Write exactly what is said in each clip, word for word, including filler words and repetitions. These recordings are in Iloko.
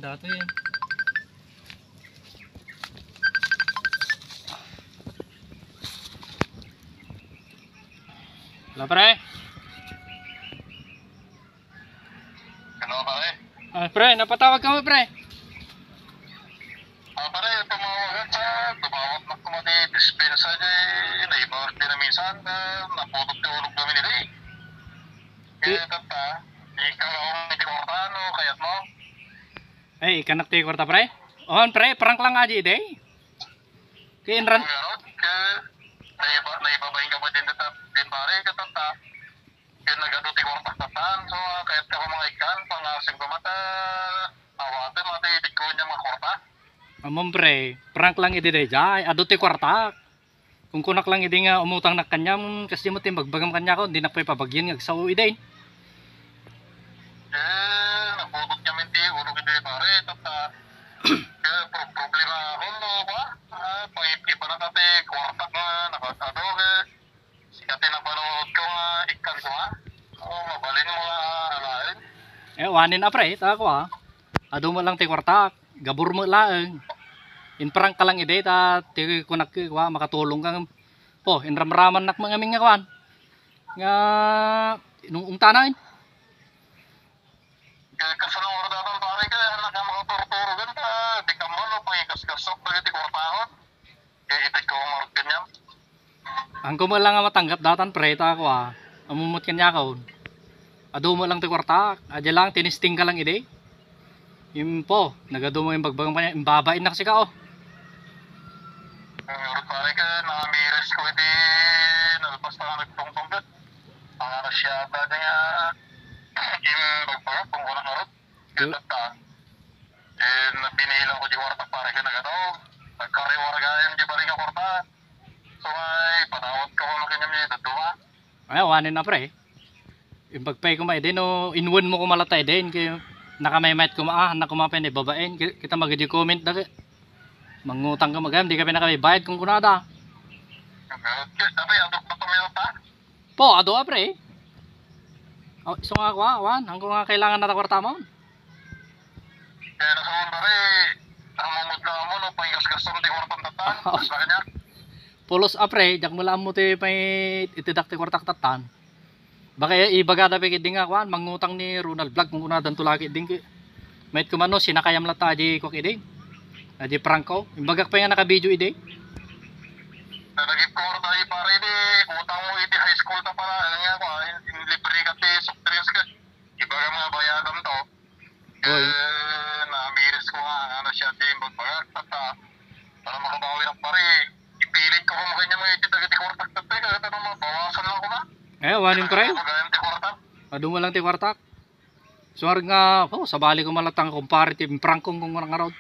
Dati yan. Wala, pre. Hello, pare. Ah, pre, napatawag ka mo, pre? Ah, pare, tumawag ka sa, tumawag na kuma di dispensa di, naiba di na minsan, ah, napudot ti ulog kami nila eh. Kaya tata, ikaw ako may kwarta, ano, kayat mo? Ay, ikanak ti kwarta, pre? On, pre, prank lang aji, day. Kaya inran. Kaya, kaya, naiba, naibabain ka ba din, din, pare, katata? Ken nagadu ti kwartak tatan, so, ah, kayat ka pa mga ikkan, pangasing ko mata, awaten, mata, idik ko niya mga kwarta. Amon, pre, prank lang idi dayjay, adu ti kwartak. Kung kunak lang idi nga umutangnak kaniam, kas di mo ti bagbagam kaniako, dinak pay pabagien nga agsao idi. Eh, napudot niya minti, ulo kiti pare, tata. Kaya pro-, problema ako, no, ba? Ah, pangit-ipanak ati kwartak nga, nakasado, eh. Siya ti napanood ko nga ikkan ko, ha? Oo, mabalin mo nga alaen. Eh, wanin a, pre, ta ko, ha. Adu mo lang ti kwartak, gabur mo laeng. Imprank ka lang idi, ta ti kunak ko, ha, makatulong ka. Po, inramraman nak mga amin nga kuan. Nga, nung ungtanan. Kaya kasano nga datan, pare, kaya anak nga makaturturo ganta, di ka man, no, pangikasgasok, pagiti kwartahon. Kaya itik ko, marag kanyang. Ang kumo lang nga matanggap datan, pre, ta ako, ah. Amumot kanya ako. Adu mo lang ti kwarta, adya lang, tinisting ka lang idi. Impo, nagadu mo yung bagbagang pa niya, imbabain na kasi ka, oh. Ang urot, pare, ka, nangamiris ko, iti, nalpas na nga nagtungtong ka. Ang ano siya, ata niya, yung bagbagang, kung kulang urot. Kaya ta, eh, napinilang ko di kwarta, pare, ka nagataw. Nagkariwargayan di bali nga kwarta. So, ay, patawad ka mo, makinyam niya, daduma. Ay, awanen na, pre. Yung pagpay ko ma, edi no, inwan mo ko malata, edi, kay nakamaymayat ko ma, ah, na kumapen, eh, babaen. Ki-, kita mag-comment da, kay mangutang ka, magayam, di ka pinakabayad kung kunada. Ang garot ka, sabi, atok na tumilata. Po, adu a, pre. Oh, so nga, kuha, wan, hangko nga kailangan na ta kwarta mo. Kaya na sa pare, ang mamut na mo, no, pangigas-gas mo, di kwarta tatan. Mas na kanya. Pulos a, pre, jak mo lang mo ti pay itidak ti kwartak tatan. Baka i-, ibaga da pay kidi nga, kuan, mangutang ni Ronald Vlog, kung kunadan to lagi din ki-, mayat ko man, no, sinakayam latta, aji, kuak idi. Aji Franco. Imbagak pay nga naka-video idi. Nagip ko tayo, pare, di, utang mo iti high school ta pala, nga, kuan, in-, in-, libre ka ti soft drinks ka. Ibaga mga bayadan to. Oy. Eh, namiris ko nga, ano siya, di, magbagak, ta, para makabawi ng pare. Ipilit ko kung kanya mga iti, dagiti kwartak, ta, kaya tanong mabawasan lang ko na. Eh, wanin, pre? Magayam ti kwartak. Adu mo lang ti kwartak. Suar nga, oh, sabali ko malatang kumpare ti Franco kung nga ngarod.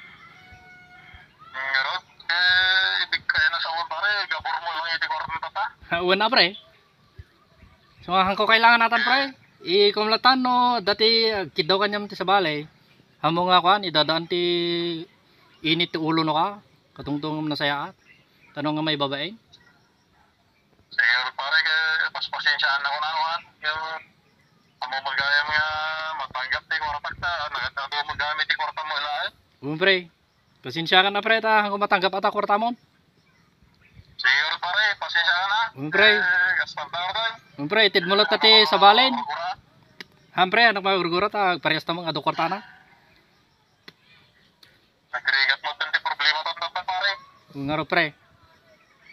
Ngarod, eh, ibig kaya na sa kumpare, gabor mo lang iti kwartak, ta. Wen a, pre. So, hangko kailangan natan, pre. Ikumlatan no, dati, ah, kiddaw kanyam ti sabali. Hamo nga kuan, idadaan ti init ti ulo no ka. Katungtungam nasayaat. Tanong nga may babae. Sige, pare, kay paspasensyaan ako na, kuan. Yung, amo magayam nga, matanggap ti kwartak ta, nagkatado magamit ti kwarta mo, ila, eh. Um, pre. Pasensya ka na, pre, ta, kung matanggap ata kwarta mo. Sige, pare, pasensya ka na. Um, pre. Eh, gastan tayo, pre. Um, pre, itid mo lang ta ti sabalen. Gura-gura. Han, pre, anak mga gurgura, ta, parehas ta mga adu kwarta na. Nagrigat mo ti problema to, to, pare. Ngaro, pre.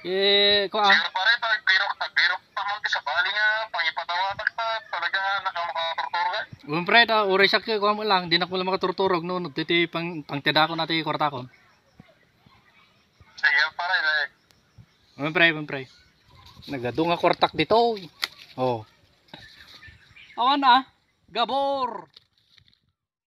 Eh, ko, ah. Sige, pare, pagbirok, pagbirok pa man ti sabali nga, pangipatawatak ta, talaga nga, nakamakaturturo ka. Um, pre, ta, uray siya, kuha mo lang, di na ko lang makaturturog, no, no, diti pang, pangtedako na ti kwartakon. Sige, pare, eh. Um, pre, um, pre. Nagadu nga kwartak dito, eh. Oh. Awan, ah. Gabor.